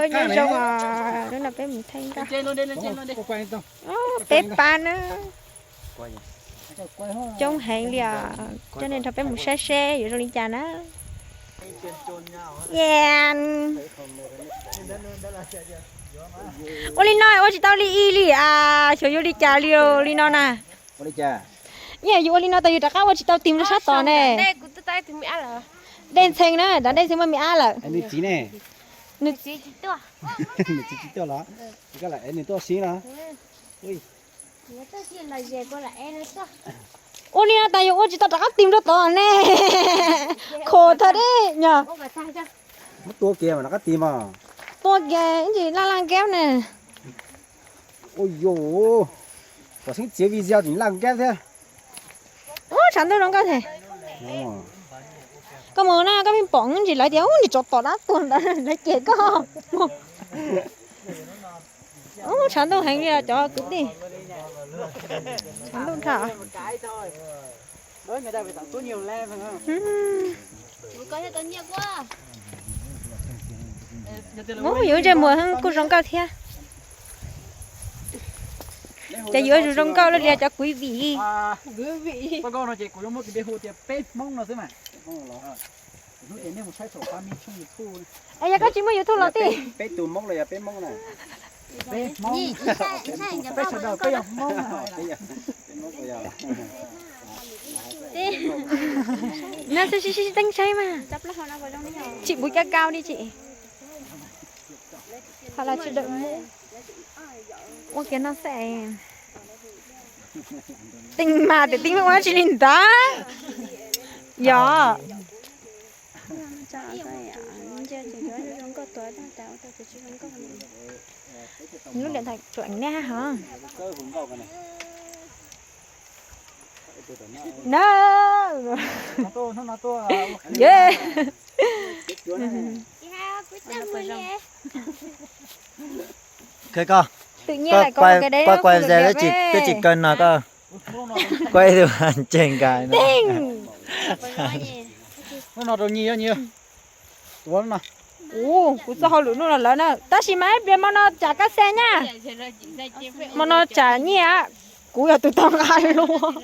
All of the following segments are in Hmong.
Nyob zoo os, hnub no peb mus thaij nkauj. Peb pab na. Coob heev li os, coj nej nrog peb mus saib seb yuav zoo li cas na. Ua li no ua tsis tau li ib li as, xyov yuav li cas li li no na. Yog yus ua li no tas yus rov qab ua tsis tau, tig rau sab tod ne. Dej ntxhee na, dav dej ntxhee muaj me ab lawm. Nws txiv ne? Nws txiv tsis tuaj los? Nws tuaj sib no. Ua li no tas yus ua tsis tau rov qab tig rau tod ne. Khov thaj deb nyog. Muab tua kiag mas rov qab tig mas. Tua kiag ib ntsis laj laj nkeb ne. Ua yus, kom xeeb txiav video tseem laj nkeb thiab. Ub, tshav ntuj zoo nkauj thiab. Koj mus na koj pheej pom ntsis lawv tias ub, nim tsov tom dab tuag ntawd lawv cem koj. Ub, tshav ntuj heev li cov kwv tij. Tshav ntuj dhau. Ub, yus ntsej muag kuj zoo nkauj thiab. Ces yuav zoo nkauj li cov kwv vim. Es yog koj tsis muaj YouTube los tij? No xwb sib sib teeb saib mas. Tsis puv caj kau li tsis. Qhov los tsis dawm mus. Ua kiag no xwb. Teej mas tias teej ua tsis li ntawd. Yog. Lub điện thoại tsuam neb hov. No. Koj, koj quay ze twb tsis kaw no koj quay tus ntseg nkaus. Ub, kuv txoj hauj lwm hnub no lawm na. Tab sis mas ib pliag hmo no tsam kab xe nyaj. Hmo no tsam nyiaj, kuv yog tus tau nqa luaj.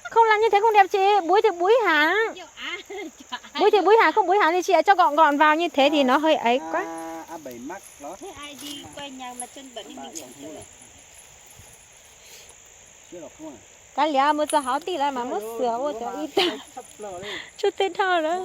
Không làm như thế không đẹp chị, búi thì búi hẳn. Búi thì búi hẳn, không búi hẳn thì chị cho gọn gọn vào như thế thì nó hơi ấy quá. Kav liam, mus txog hauv tij lawm mas muab xwm ua cov ib tag tsuj tej dhau lawm.